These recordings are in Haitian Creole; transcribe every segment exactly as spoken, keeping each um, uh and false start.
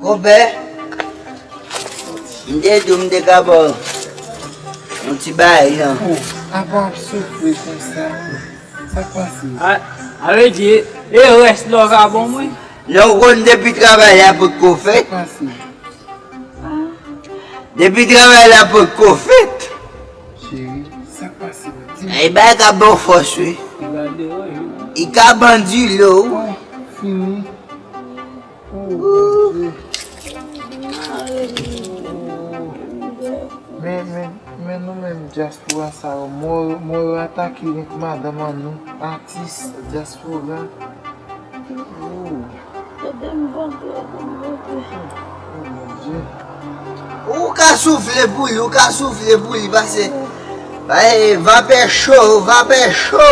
Konpè, m te di w m te ka ba w yon ti bagay, non. Oh, apa w ap soufri konsa? Sa k pase? A, a vle di, e rès lè w ka ban mwen? Non, ou konn depi travay la potko fèt. Sa k pase? Depi travay la potko fèt. Cheri, sa k pase menm? Di m. E bagay ka ba w fòs, wi. Li ka ban dilo, wi. Oh, fini. Oh, Bondye. Oh. Men, men, men nou menm dyaspora sa yo, mò, mò yo atake nèt madanm an nou, atis, dyaspora. Oh. Ede m vante, ede m vante. Oh, Bondye. Ou ka soufle pou li, ou ka soufle pou li, pase. Bay vapè cho, vapè cho.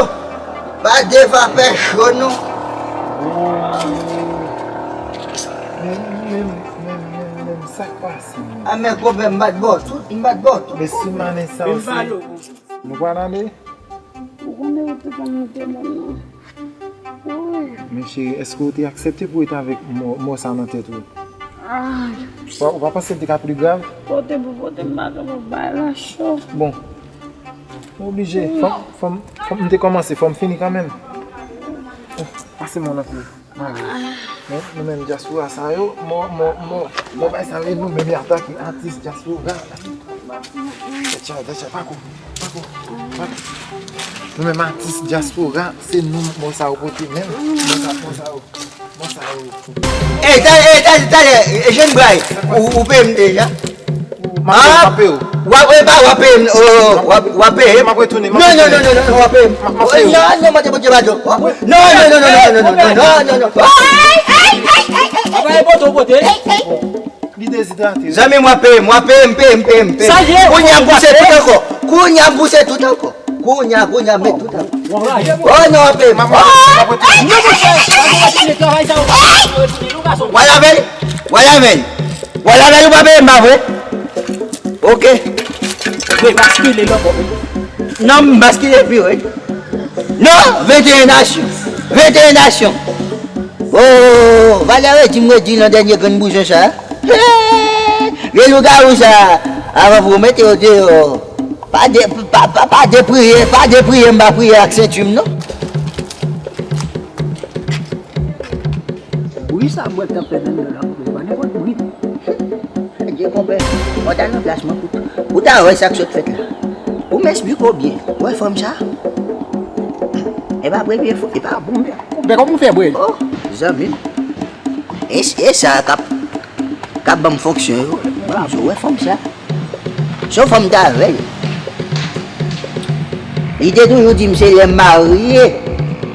Pa de vapè cho, non. Oh. Men, men, men, men, men, sa k pase, men? A, men, konpè, m bat bò tout, m bat bò tout. Men si manen sa osi. Nou pral ale? Ou konnen yo te konn monte moun nan. Woy. Men cheri, èske w te aksepte pou w rete avèk mò, mò sa nan tèt ou? Ay. Ou pa, ou pa panse l te ka pli grav? Pote pou pote, m pa kapab, bagay la cho. Bon. M oblije. Fò m, fò m, fò m, m te kòmanse, fò m fini kanmenm. Pase mò nan pye. Mare. Men, nou menm dyaspora sa yo, mò, mò, mò, mò bay sa yo, nou menm y atake atis dyaspora. Tèt chaje, tèt chaje, pa kouri, pa kouri, pa kouri. Nou menm atis dyaspora, se nou mò sa yo pote menm. Mò sa, mò sa yo, mò sa yo. Ey, talè, ey, talè, talè, ey, jèn bray, ou, ou peye m deja? M ap peye w, m ap peye w. W ap, e pa w ap peye m, o, w ap, w ap peye m. M ap retounen, m ap retounen. Non, non, non, non, non, w ap peye m. M ap, m ap peye w. Non, non, mande Bondye padon. Non, non, non. Ay, ay, ay, ay, ay, ay. Apa e pote w pote? Li dezidrate. Zanmi m, w ap peye m, w ap peye m, peye m, peye m, peye m. Sa l ye? Kounye a m pouse tout ankò. Kounye a m pouse tout ankò. Kounye a, kounye a, m met tout ankò. W anraje, bro. Oh non, w ap peye m. M ap, m ap retounen. Non, monchè, pa gen retounen travay sa yo. W al avè l, w al avè l. W al avè l, ou pa peye m, pa vre? Ok. Vre, baskile l ankò. Non, m baskile pi rèd. Non, venteyen nasyon. Venteyen nasyon. Oh, valè redi m redi nan dènye grenn bouzen sa. Vye lougawou sa, avan pou w mete yo deyò, pa de, pa, pa, pa depriye, pa depriye m pa priye ak senti m non. Bri sa m wè k t ap fèt anndan la, konpè, pa nenpòt bri. Adye, konpè, mwen ta nan plas mwen pou, pou ta wè sa k sot fèt la. Pou m esplike w byen, wè fanm sa? E pa premye fwa, e pa premye. Konpè, kòman w fè bwè l? Oh, zanmi m. E, e sa k ap, k ap ban m fonksyon yo. Ou wè fanm sa? Se yon fanm m t avè l. Li te toujou di m se lè m marye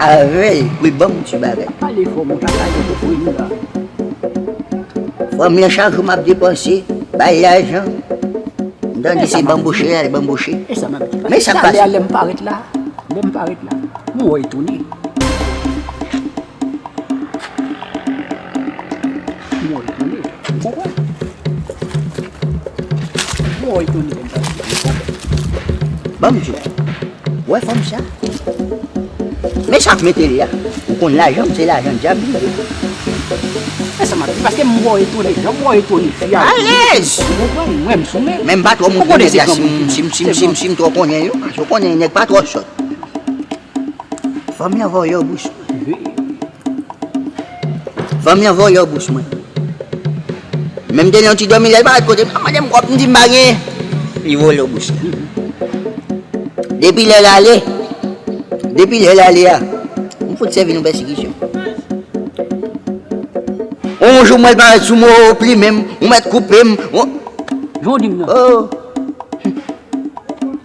avè l pou l ban m ti bagay. Pale fò, monchè, pale fò pou nou la. Fanm nan chak jou m ap depanse, bay lajan. M tande se banboche l al banboche. E sa m ap di. Men sa k pase? Talè a lè m parèt la, lè m parèt la, m wè w etone. M wè w etone. M konprann. M wè w etone lè m parèt la. M konprann. Ban m di w. Ou wè fanm sa? Men sa k mete l la. Ou konn lajan m, se lajan dyab li ye. Men sa m ap di, paske m wè w etone, jan m wè w etone fi a. Alèz! Ou konprann? Mwen, m sou men. Men m pa twò montre nèg la si m, si m, si m, si m, si m twò konnen yo. Paske w konnen nèg pa twò sòt. Fanm nan vòlè w bous mwen. Fanm nan vòlè w bous mwen. Men m te nan yon ti dòmi, lè l parèt kote m, mande m kòb, m di m pa genyen. Li vòlè w bous la. Depi lè l ale, depi lè l ale a, m fout sèvi nou pèsekisyon. Yon jou mwen parèt sou mwen, ou plimen m, ou mèt koupe m. Jan w di m nan. Oh.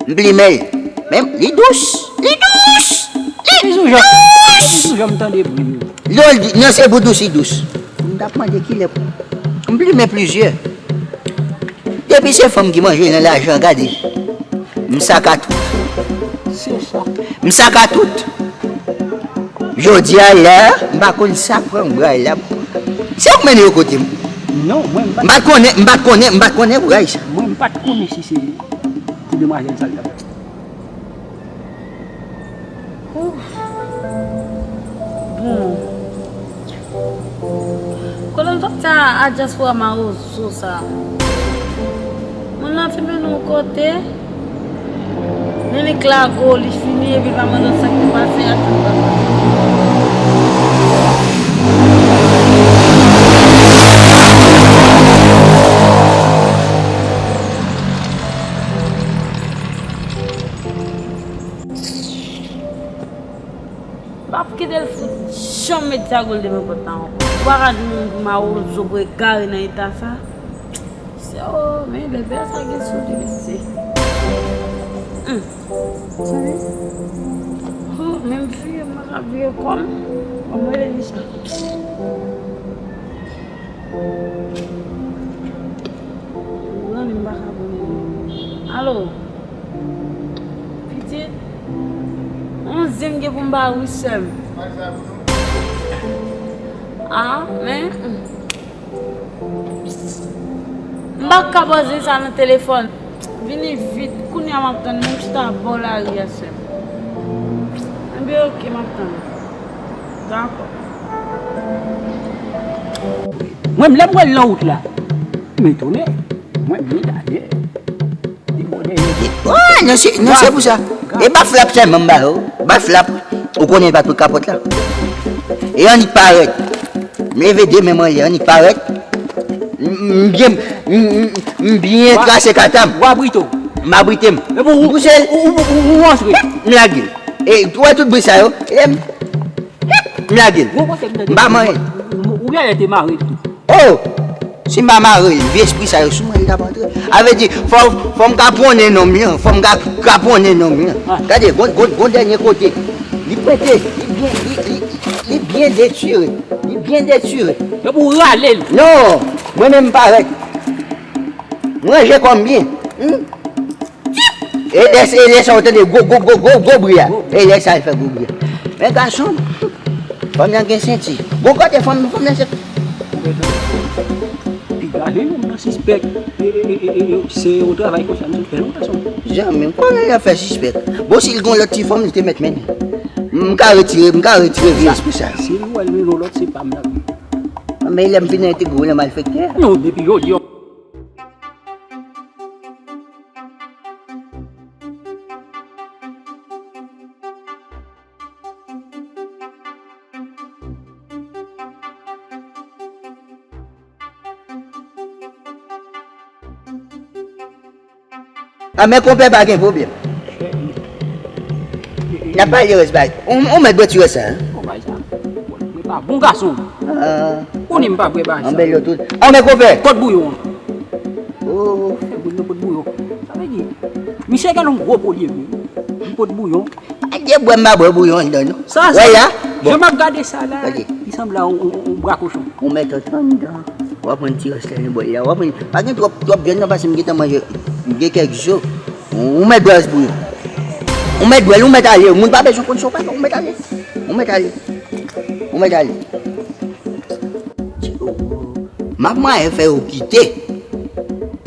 M plimen l. Men li dous. Li dous. Li dous. Li sou jan m tande bri yo. Lè w di, nan se pou dous, li dous. M t ap mande kilè pou m plimen plizyè. Depi se fanm ki manje nan lajan, gade. M saka tout. Se sa. M saka tout. Jodi a la, m pa konn sa k pran bray la. Se ou k mennen yo kote m. Non, mwen m pa t konnen, m pa t konnen, m pa t konnen bray sa. Mwen m pa t konnen si se pou demwazèl sa l t ap fè. Ouf. Bon. Kote m sot sa a dyaspora mawozo sa. Moun nan fin mennen yon kote. Nènèk lago, li fini, epi l pa mande sa k te pase, ak sa k pral pase. M p ap kite l fout janm met zago l devan pòt la ankò. Ou pa ka di moun pou mawozo pou egare nan eta sa. Se o, men bèbè sa gen sou li, mesye. Hum. Tande? Oh, menm vire, m pa ka vire kò m. Bon, mwen rele Michel. Zanmi m pa ka konnen. Alo? Pitit? On zen m gen pou m ba wi sè m. Ah, men. M pa ka ba w zen sa nan telefòn. Vini vit. Kounye a m ap tann. Mwen chita bò lari a sè m. Enben, oke, m ap tann. Dakò. Mwen, lè m wè l nan wout la, m etone. Mwen, byen dayè. Li bòde. Oh, non, se, non, se pou sa. E ba flap sèlman m ba yo. Ba flap. Ou konnen pa tout kapòt la. E annik parèt. M leve de men m anlè, annik parèt. M, m byen, m, m, m byen trase kata m. W abrite w. M abrite m. M pouse l. Ou, ou, ou, ou rantre. M lage l. E ou wè tout bri sa yo. E m M lage l. Ou pa tande. M pa manyen. Ou, ou, ou genlè te mare l tou. Oh! Si m pa mare l, vye espri sa yo sou mwen, li t ap antre. A vle di, fò, fò m kaponnen nonm lan, fò m ka, kaponnen nonm lan. Ah. Gade, gon, gon, gon dènye kote. Li pete, li byen, li, li, li byen detire, li byen detire. E pou w rale l. Non, mwen menm m parèt. M ranje kò m byen. Hmm? E lè, e lè sa w tande gwo, gwo, gwo, gwo, gwo bri a. E lè sa l fè gwo bri a. Men gason, fanm nan gen senti. Bon, kote fanm, fanm nan se. Piga, wi, fanm nan sispèk. E, e, e, e, e, se yon travay konsa, m sot fè, non, gason. Zanmi m, kòman l ap fè sispèk? Bon, si l gen lòt ti fanm, li te mèt mennen. M ka retire, m ka retire vye espri sa. Si l wè l mennen lòt, se pa m nan. Men lè m fin entegre w nan malfektè. Non, depi jodi, A, men konpè pa gen pwoblèm. N ap pale rès bagay. Ou, ou mèt bwè ti rès sa, en? Bon, bagay sa. Mwen pa bon gason. Ah. Ou ni m pa bwè bagay sa. Anbèl yo tout. Anbèl konpè. Pot bouyon an. Oh. Fè boul nan pot bouyon. Sa vle di, misye gen yon gwo polyè, wi. Yon pot bouyon. Adye bwè m pa bwè bouyon anndan, non. Sa, wè sa, la? Bon. Jan m ap gade sa la, li sanble a yon, yon, yon bra kochon. Ou mèt antre anndan. W ap pran ti rès la nan bòl la. W ap pran, pa gen twòp, twòp vyann non, paske m gentan manje, m gen kèk zo. Ou mèt bwè rès bouyon. Ou mèt bwè l, ou mèt ale. Moun pa bezwen konn sa w pa fè, ou mèt ale. Ou mèt ale. Ou mèt ale. M ap mwayen fè yo kite.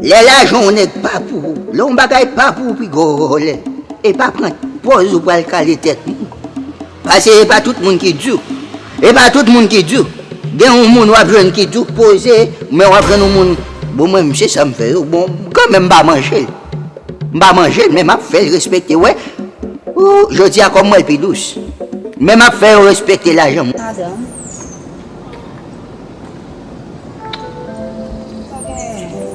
Lè lajan yon nèg pa pou ou, lè yon bagay pa pou ou, piga w vòlè. E pa pran pòz ou pral kale tèt moun. Paske e pa tout moun ki di w. E pa tout moun ki di w. Gen yon moun w ap jwenn ki di w poze, men w ap jwenn yon moun, bon, mwen, m se sa m fè yo. Bon, kanmenm m pa manje l. M pa manje l, men m ap fè l respekte, wè. Ou, jodi a, kòm mwen l pi dous. Men m ap fè yo respekte lajan mwen. Madanm. Pa gen,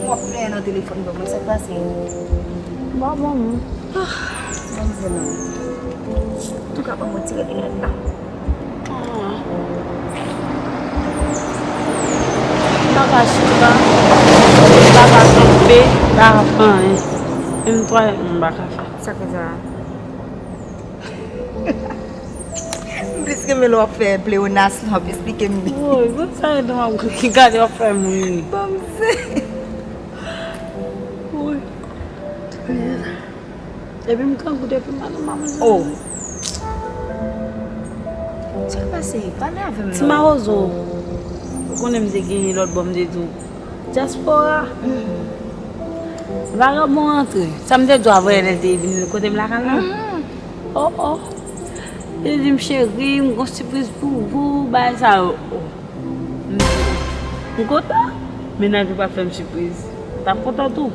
m ap plenyen nan telefòn ban mwen, sa k pase? M pa bon, non. Ah, ban m zen nan. Antouka, ban mwen tire linèt la. Ah. M pa ka chita, m pa ka kanpe, m pa ka fè anyen. Menm twalèt mwen m pa ka fè. Sa k fè sa? M plis renmen lè w ap fè pleonas lan, w ap esplike m byen. Woy, bon, sa e dwa ki gade w ap fè moun ri. Ban m zen. Woy. Epi m grangou depi maten, m pa manje anyen. Sa k pase? Pale avè m non. Ti mawozo. Ou konnen m te genyen lòt bò, m te di w. Dyaspora. Vagabon antre. Sa m te di w avè lè l te vin kote m lakay la? Oh, oh. Li di m, cheri, m gon sipriz pou ou, bagay sa yo. Oh. M kontan. Mennaj ou pa fè m sipriz. M t ap kontan tou.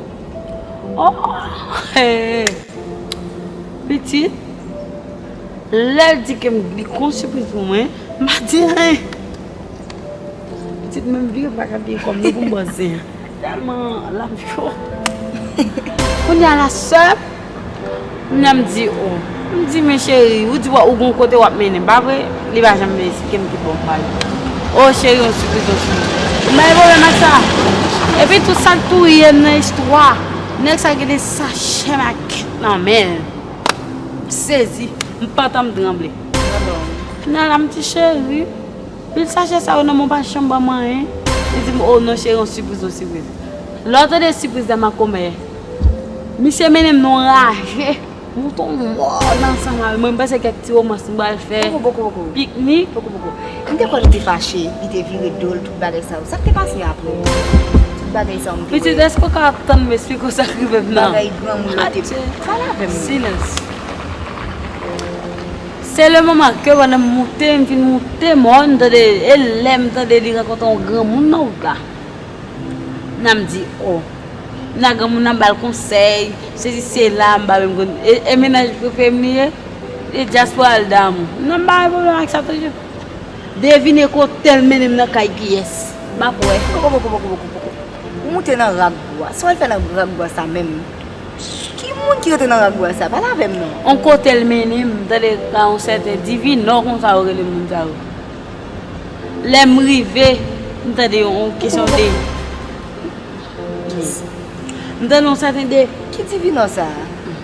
Oh! Hey! Pitit, lè l di ke m, li gon sipriz pou mwen, m pa di anyen. Pitit, menm vire m pa ka vire kò m non pou m ban zen an. Tèlman l ap cho. Kounye a la, sè m, kounye a m di, oh. M di, men cheri, ou di w gon kote w ap mennen m, pa vre? Li pa janm vle esplike m ki bò m prale. Oh, cheri, yon sipriz, yon sipriz. M pa gen pwoblèm ak sa. Epi tout sa k touye m nan istwa, nèg sa gen de sachè makèt nan men l. M sezi, m pantan m tranble. Kounye a la, m di, cheri, pil sachè sa yo nan men w pa janm ban m anyen. Li di m, oh non, cheri, yon sipriz, yon sipriz. Lè w tande sipriz la, makomè, misye mennen m nan yon raje. Mouton mò nan ansanm avè mwen, m panse kèk ti womans nou pral fè. Poko, poko, poko. Piknik. Poko, poko. M te kwè li te fache, li te vire do l, tout bagay sa yo. Sa k te pase apre? Tout bagay sa yo m te wè. Pitit, èske w ka tann m esplike w sa k rive m nan? Bagay granmoun lan te. Adje. Pale avè m. Silans. Se le moman ke pandan m moute, m fin moute mòn, m tande, e lè m tande li rankontre yon granmoun nan wout la. Nan m di, oh. Nan granmoun nan ba l konsèy, sesi sela, m pa menm konn. E, e mennaj prefere m li ye? E dyaspora l damou. Nan m pa gen pwoblèm ak sa toujou. Devine kote l mennen m nan kay kiyès. M ap wè. Poko, poko, poko, poko, poko. Ou moute nan rak bwa. Sa w al fè nan rak bwa sa menm? Ki moun ki rete nan rak bwa sa? Pale avè m non. On kote l mennen m, m tande ka yon sèten divinò konsa yo rele moun sa yo. Lè m rive, m tande yon kesyon de. M tande yon sèten de. Ki divinò sa?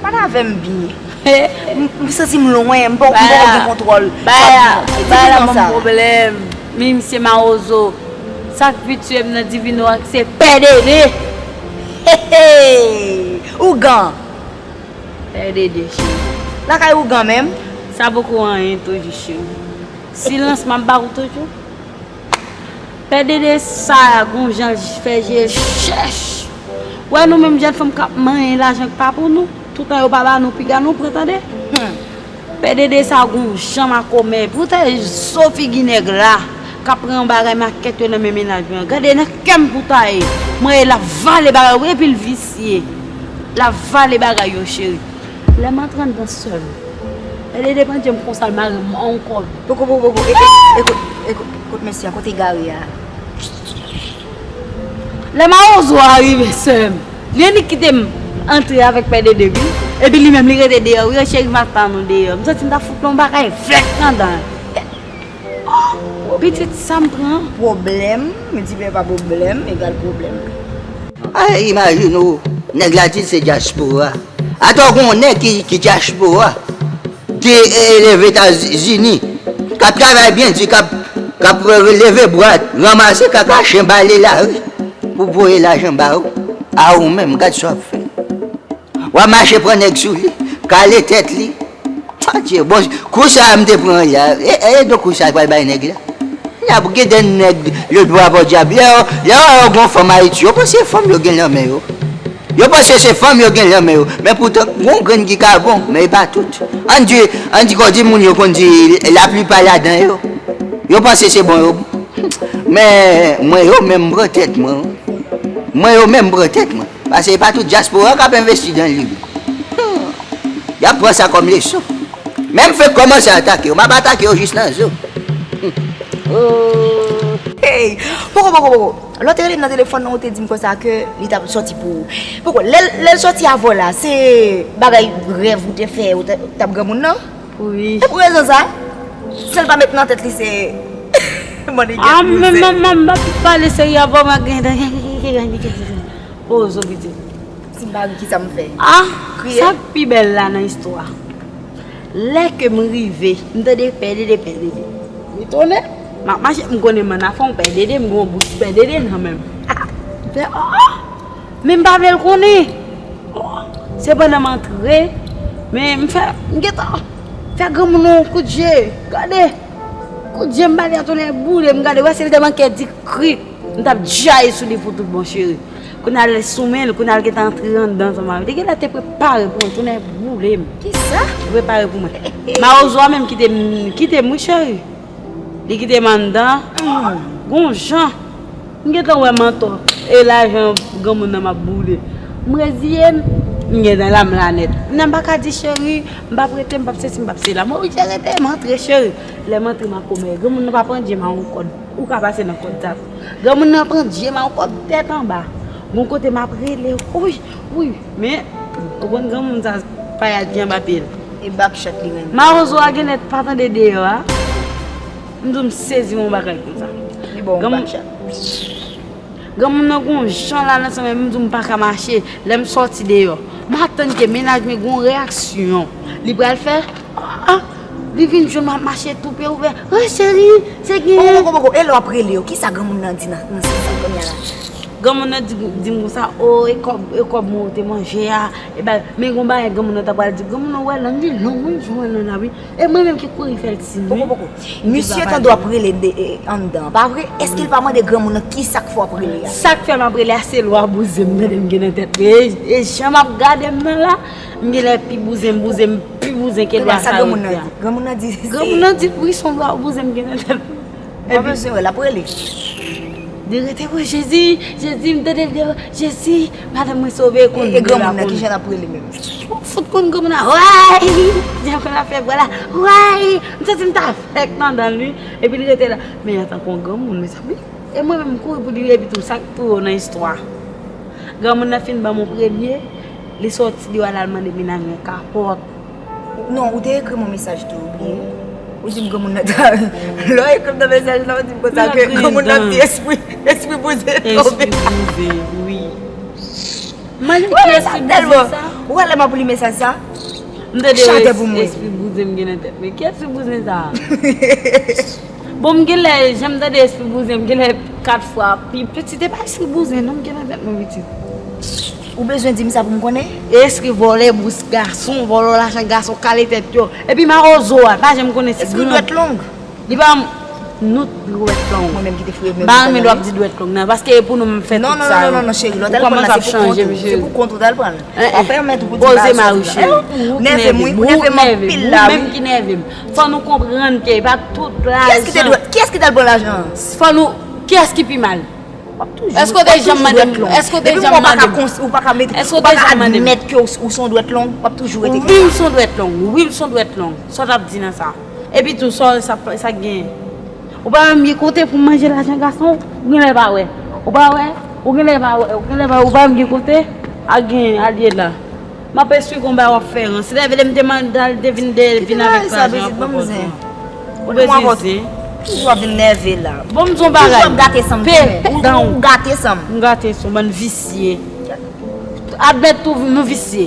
Pale avè m byen. M, m santi m lwen, m pa, m pa gen kontwòl. Bay la, bay la ban m pwoblèm. Mi misye mawozo. Sa k pi tiye m nan divinò a se Pè Dede. Hey, hey! Ougan! Pè Dede, cheri. Lakay ougan menm? Sa poko anyen toujou, cheri. Silans m ap ba ou toujou. Pè Dede sa a, gon jan l fè je l chèch. Wè nou menm jèn fanm k ap manyen lajan k pa pou nou. Toutan yo pa ba nou piga nou pran, tande. Hmm. Pè Dede sa gon jan makomè. Pou tande zo figi nèg la k ap pran yon bagay makèt yo nan men mennaj mwen an. Gade nan kè m pou taye. Mwen e l ap vale bagay yo epi l visye. L ap vale bagay yo, cheri. Lè m antre anndan sè m, Pè Dede pandye m konsa, l mare m ankò. Poko, poko, poko. E kot, e kot, e kot, kot mesye a, kote egare a? Lè mawozo a rive, sè m, li annik kite m antre avèk Pè Dede, wi. Epi li menm, li rete deyò, wi, cheri, m ap tann ou deyò. M santi m ta fout yon bagay vèk anndan. Pitit, sa m pran? Pwoblèm, men di men pa pwoblèm egal pwoblèm. Ay, imajine w, nèg la di l se dyaspora. Atò gon nèg ki, ki dyaspora, ki, e, leve Etazini, k ap travay byen di, k ap, k ap leve bwa, ranmase kaka chen, bale lari pou voye lajan ba ou. A ou menm, gad sa w ap fè. W ap mache pran nèg sou li, kale tèt li. Adje, bon, kou sa a m te pran la, e, e, e do kou sa a pral bay nèg la. N ap gade nèg le dwa bò dyab. Lè, lè w wè yo gon fanm Ayiti, yo panse se fanm yo gen nan men yo. Yo panse se fanm yo gen nan men yo. Men poutan, gon grenn ki ka bon, men e pa tout. Ann di, ann di kòdi moun yo konn di, laplipa ladan yo. Yo panse se bon yo. Men, mwen yo menm m pran tèt mwen. Mwen yo menm m pran tèt mwen. Paske e pa tout dyaspora k ap envesti dan liv. Hmm. Y ap pran sa kòm leson. Men m fenk kòmanse atake yo. M ap atake yo jis nan zo. Oh. Hey! Poko, poko, poko. Lè w te rele m nan telefòn nan, ou te di m konsa ke li t ap sòti pou ou. Poko, lè, lè l sòti avè w la, se bagay rèv ou te fè, ou t, t ap granmoun nan? Wi. E pou rezon sa, sa l pa met nan tèt li se mande kèk bouzen. A, men m, m, m, m ap pale serye avè w, m ap gen. Pozo pitit. Si m pa ri, kisa m fè? Ah, kriye? Sa k pi bèl la nan istwa. Lè ke m rive, m tande Pè Dede, Pè Dede. M etone. M ap mache, m konnen m ann afè yon Pè Dede, m gen yon bouch Pè Dede nan men m. M fè, oh, oh! Men m pa vle l konnen. Oh, se pandan m antre, men m fè, m gentan fè granmoun nan yon kout je. Gade. Kout je m ba li a, tonnè boule m, gade, wè se li te manke di krik. M t ap djayi sou li pou tout bon, cheri. Kounye a l sou men l, kounye a l gentan antre anndan ansanm avè l. Li genlè te prepare pou mwen, tonnè boule m. Kisa? Li prepare pou mwen. Mawozo a menm kite m, kite m wi, cheri. Li kite m anndan. Gon jan. M gentan wè mantò e lajan granmoun nan m ap boule. M reziye m, m gentan la m la nèt. Nan m pa ka di cheri, m p ap rete, m p ap sesi, m p ap sela. M oblije rete, m antre cheri. Lè m antre m a kòmè, granmoun nan pa pandye m a yon kòd. Ou ka pase nan kòd sa tou. Granmoun nan pandye m a yon kòd tèt anba. Gon kote m ap rele, wi, wi. Men, ou konn granmoun sa, payad ki anba pye l. E backshot li renmen. Mawozo a genlè pa tande deyò a. M di w m sezi yon bagay konsa. Li ba w yon backshot. Granmoun nan gon jan la nan sanm, m di w m pa ka mache. Lè m sòti deyò, m atann ke mennaj mwen gon reyaksyon li pral fè. Ah, li vin jwenn m ap mache tou pye ouvè. Wi cheri, se genyen. Poko, poko, poko. E lè w ap rele yo, kisa granmoun nan di nan, nan sans sa kounye a la? Granmoun nan di, di m konsa, o, e kòb, e kòb mwen ou te manje a, e ba, men gon bagay granmoun nan ta pral di, granmoun nan wè lang li long, wi, jan w wè lang la, wi. E mwen menm ki kouri fè l ti nwi. Poko, poko. Misye tande w ap rele de, e, anndan, pa vre? Èske l pa mande granmoun nan kisa k fè w ap rele a? Sa k fè m ap rele a, se lwa bouzen m tande m gen nan tèt mwen. E, e jan m ap gade m nan la, m genlè pi bouzen, m bouzen, m pi bouzen ke lwa sa yo di a. Granmoun nan di, granmoun nan di, granmoun nan di, wi, se yon lwa bouzen m gen nan tèt mwen. Ou pa bezwen wè l, ap rele. Li rete, wi, Jezi, Jezi, m tande l deyò, Jezi, madanm mwen sove, konn. E, e granmoun nan, ki jan l ap rele menm? Fout konn granmoun nan, way! Dyab konn ap fè vwa la, way! M santi m ta fèk nan dan l, wi. Epi l rete la. Men yon tankou yon granmoun, mezanmi. E mwen menm, m kouri pou li, epi tou, sa k pi wo nan istwa. Granmoun nan fin ban m yon premye, li sòti deyò, l al mande mennaj mwen kapòt. Non, ou te ekri m yon mesaj tou, ou bliye. Ou di m granmoun nan ta. Lè w ekri m nan mesaj la, ou di m konsa ke granmoun nan di espri, espri bouzen tonbe. Espri bouzen, wi. Mande ki espri bouzen sa? Ou wè lè m ap li mesaj sa? M tande espri bouzen m gen nan tèt mwen. Ki espri bouzen sa? Bon, m genlè, jan m tande espri bouzen, m genlè kat fwa pi pitit. E pa espri bouzen non m gen nan tèt mwen, pitit. Ou bezwen di m sa pou m konnen? Espri vòlè bous gason, vòlò lajan gason, kale tèt yo. Epi mawozo a, pa janm konnen si espri dwèt long. Li pa, nou dwèt long. Mwen menm ki te fure men. M pa renmen lè w ap di dwèt long nan, paske e pou nou m fè tout sa yo. Non, non, non, non, cheri, lè w t al pran la, se pou kont ou. Se pou kont ou t al pran l. Pa pèmèt ou pou di bagay sa. Poze m a wi, cheri. Ou nève m, wi, ou nève m anpil la, wi. Ou menm ki nève m. Fò nou konprann ke e pa tout lajan. Kiyès ki te dwèt, kiyès ki t al pran lajan an? Fò nou, kiyès ki pi mal? Èske w te janm mande m? Èske w te janm mande m? Ou pa ka mete, ou pa ka admèt ke w, ou se yon dwèt long, w ap toujou rete konsa. Wi, m se yon dwèt long. Wi, m se yon dwèt long. Sa w t ap di nan sa? Epi tou, sa, sa, sa k genyen? Ou pa menm gen kote pou manje lajan gason, ou genlè pa wè. Ou pa wè? Ou genlè pa wè, ou genlè pa wè, ou pa menm gen kote, a gen, a l ye la. M ap esplike w yon bagay w ap fè ranse. Lè m te mande al te vin de, vin avèk lajan an pran kòd mwen. Ou bezwen zen. Toujou ap vin nève la. Bon, m di w yon bagay. Toujou ap gate san m. Ou gate san m. M gate san w, bann visye. Admèt tou nou visye.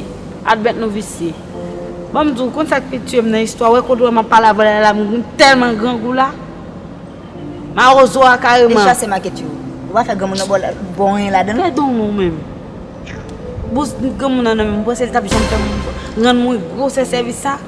Admèt nou visye. Bon, m di w, konn sa k pi tiye m nan istwa, wè kote w wè m ap pale avè w la, m tèlman grangou la. Mawozo a kareman. Deja se makèt yo. Ou pa fè granmoun nan ba w anyen ladan l. Pèdi w non menm. Bous granmoun nan nan menm, m panse l t ap janm fè m rann mwen gwosè sèvis sa.